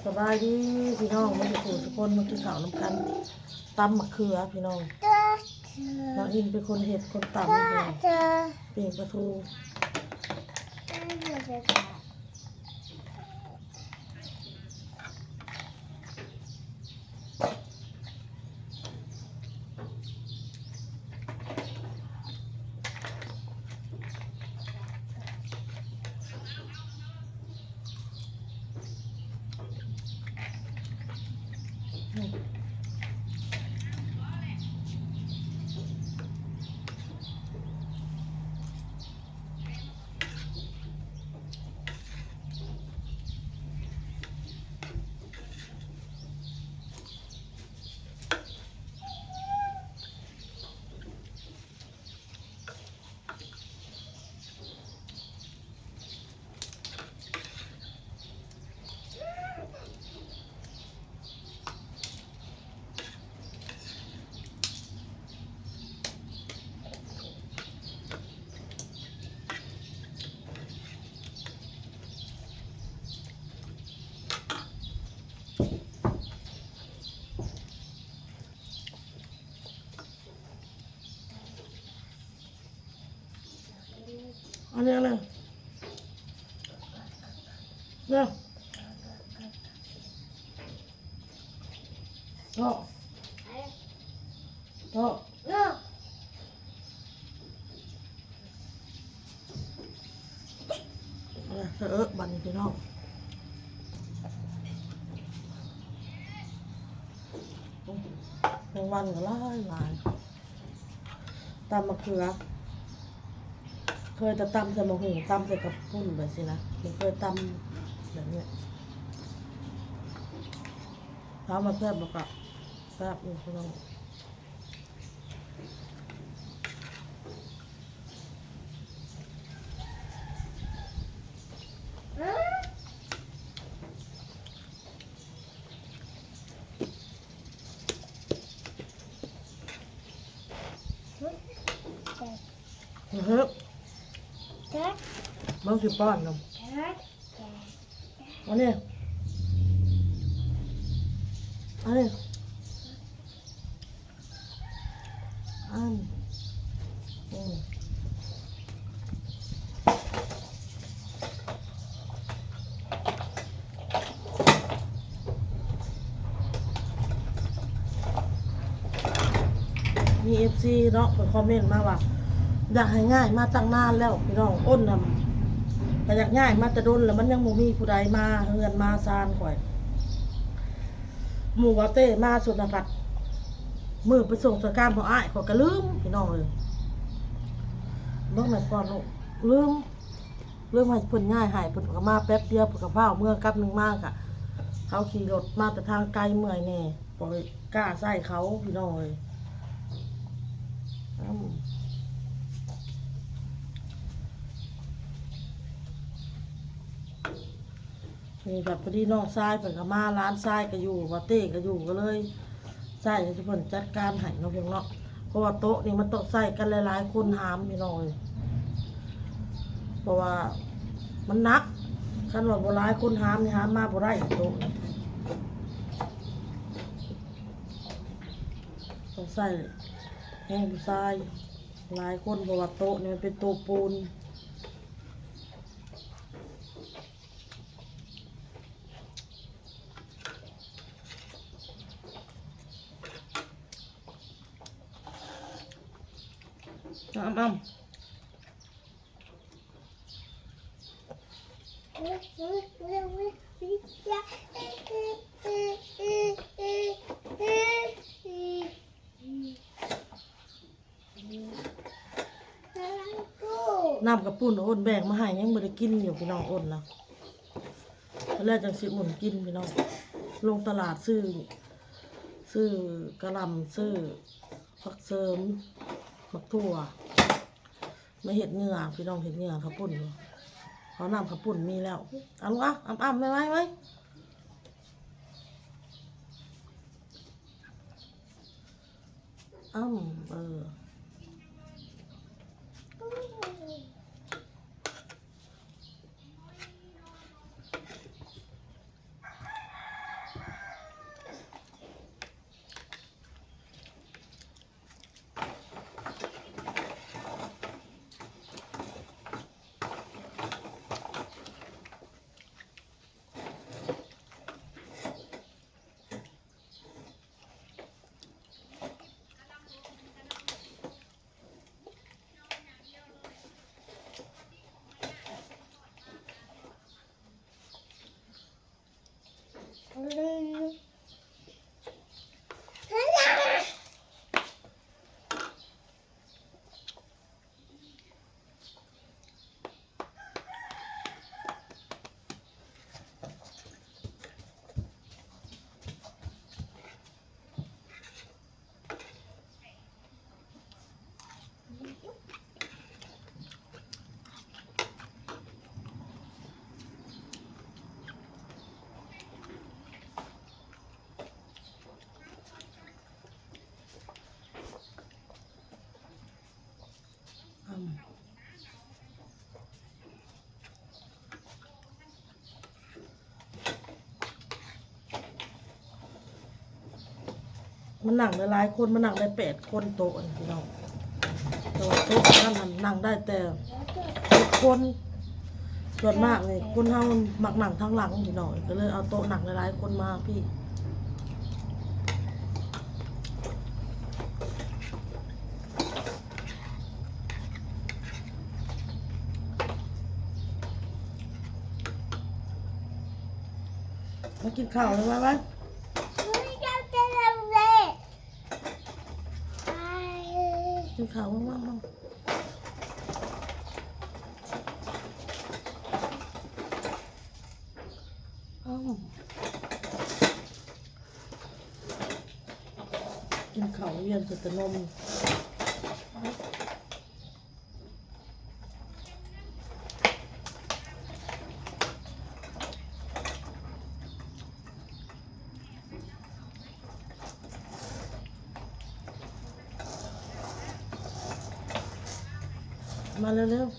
ສະບາຍດີພີ່ນ້ອງ ເບິດສູ່ທຸກຄົນ ມາກິນເຂົ້ານຳກັນ. ຕຳໝາກເຂືອພີ່ນ້ອງ ນ້ອງອິນເປັນຄົນເຮັດຄົນຕຳພີ່ນ້ອງ ປີ້ງປາທູ. ອັນນີ້ ອັນນີ້ ເນາະ ເທາະ ເທາະ ເອີ ເອີ ບັດນີ້ພີ່ນ້ອງ ແມງວັນກໍຫຼາຍຫຼາຍ. ຕຳໝາກເຂືອ ເຄີຍແຕ່ຕຳໃສ່ໝາກຫຸ່ງ ຕຳໃສ່ເຂົ້າປຸ້ນແບບຊີ້ນະ ບໍ່ເຄີຍຕຳແບບນີ້. ຖາມວ່າແຊບບໍ່ ກະແຊບຢູ່ພີ່ນ້ອງ. ເຮີ້ຍ ເບິ່ງຊິປ້ອນນຳ ອັນນີ້ ອັນນີ້. ອັນ ອືມ ມີເອັຟຊີເນາະ ເພິ່ນຄອມເມັນມາວ່າ ຢາກໃຫ້ຍ້າຍມາຕັ້ງນານແລ້ວພີ່ນ້ອງ. ອ້ນນະ ກໍຢາກຍ້າຍມາແຕ່ດົນແລ້ວ ມັນຍັງບໍ່ມີຜູ້ໃດມາເຮືອນມາຊານຂ້ອຍ. ໝູ່ບ່າວເຕ້ມາສຸດນະ ພັດມື້ໄປສົ່ງສະການພໍ່ອ້າຍ ຂ້ອຍກໍລືມພີ່ນ້ອງເອີຍ. ເບິ່ງແມ່ນກ່ອນລູກ ລືມ ລືມໃຫ້ເພິ່ນຍ້າຍໃຫ້ ເພິ່ນກໍມາແປັບດຽວ ເພິ່ນກໍຟ້າວເມືອກັບໜຶ່ງມາ. ກະເຂົາຂີ່ລົດມາແຕ່ທາງໄກ ເມື່ອຍແດ່ ຂ້ອຍກ້າໃສ່ເຂົາພີ່ນ້ອງເອີຍ. ອືມ ນີ້ກໍພໍດີນ້ອງຊາຍເພິ່ນກໍມາ ຫຼານຊາຍກໍຢູ່ ບ່າວເຕ້ກໍຢູ່ ກໍເລີຍໃຊ້ໃຫ້ເພິ່ນຈັດການໃຫ້ເນາະ ເພິ່ນເນາະ. ເພາະວ່າໂຕະນີ້ມັນຕ້ອງໃຊ້ກັນຫຼາຍໆຄົນຫາມພີ່ນ້ອງເອີຍ ເພາະວ່າມັນໜັກ. ຄັນວ່າບໍ່ຫຼາຍຄົນຫາມນີ້ ຫາມມາບໍ່ໄດ້ໂຕະນີ້ ຕ້ອງໃຊ້ແຮງຜູ້ຊາຍຫຼາຍຄົນ ເພາະວ່າໂຕະນີ້ມັນເປັນໂຕະປູນ. ອ້ຳໆ ນ້ຳກະປຸ້ນອົນແບ່ງມາໃຫ້ ຍັງບໍ່ໄດ້ກິນຢູ່ພີ່ນ້ອງ. ອົນນະ ແລ້ວຈັ່ງຊິອຸ່ນກິນພີ່ນ້ອງ. ລົງຕະຫຼາດຊື້ ຊື້ກະຫຼ່ຳ ຊື້ຜັກເສີມ ໝາກຖົ່ວ ມາເຮັດເຫຍື່ອພີ່ນ້ອງ. ເຮັດເຫຍື່ອເຂົ້າປຸ້ນ ເອົານ້ຳເຂົ້າປຸ້ນມີແລ້ວ. ເອົາລູກ ເອົາ ອ້ຳໆ ໄວໆ ໄວ. ອ້ຳ ເອີ. ມັນນັ່ງໄດ້ຫຼາຍຄົນ ມັນນັ່ງໄດ້ແປດຄົນໂຕະນີ້ພີ່ນ້ອງ ແຕ່ວ່າໂຕະນັ້ນຫັ້ນນັ່ງໄດ້ແຕ່ຫົກຄົນ. ສ່ວນມາກນີ້ຄົນເຮົາມັກນັ່ງທາງຫຼັງພີ່ນ້ອງ ກໍເລີຍເອົາໂຕະນັ່ງຫຼາຍໆຄົນມາພີ້. ມາກິນເຂົ້າແລ້ວ ມາ ມາ. ກິນເຂົ້າ ມາ ມາ ມາ. ອ້າວ ກິນເຂົ້າວຽນໃສ່ແຕ່ນົມ. ມາເລັວໆ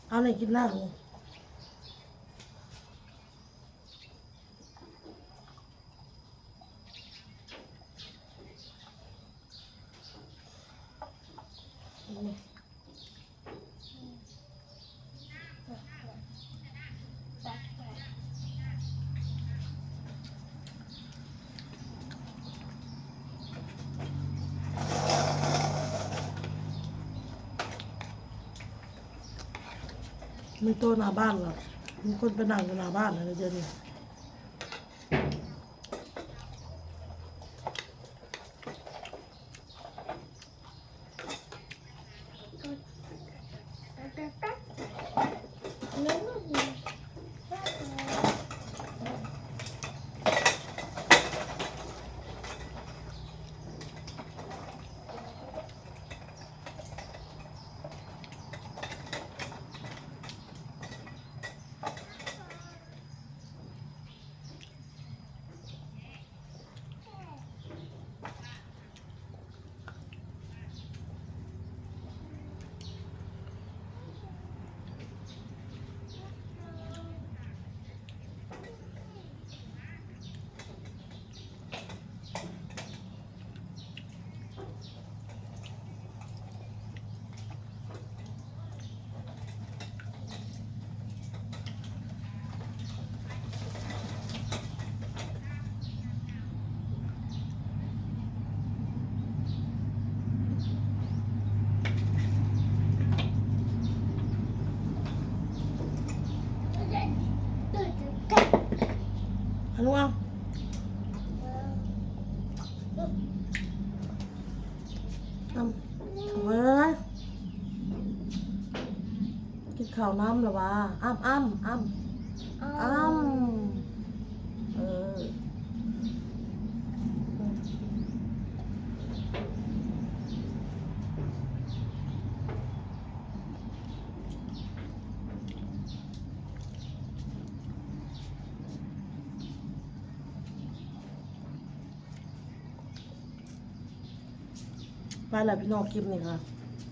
ເອົານີ້ກິນນ້ຳ. ມີໂຕະໜ້າບ້ານລະ ມີຄົນໄປນັ່ງຢູ່ໜ້າບ້ານລະດຽວນີ້. ອາ ລູກ ເອົາ ເອົາ ເອົາໄວ້ ໄວ້ ໄວ້ ກິນເຂົ້ານຳລະຫວາ? ອ້ຳ ອ້ຳ ອ້ຳ ອ້ຳ ອ້ຳ ເອີ. ໄປລະພີ່ນ້ອງ ຄລິບນີ້ກະ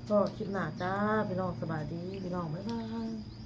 ພໍ້ຄລິບໜ້າຈ້າພີ່ນ້ອງ. ສະບາຍດີພີ່ນ້ອງ ບາຍບາຍ.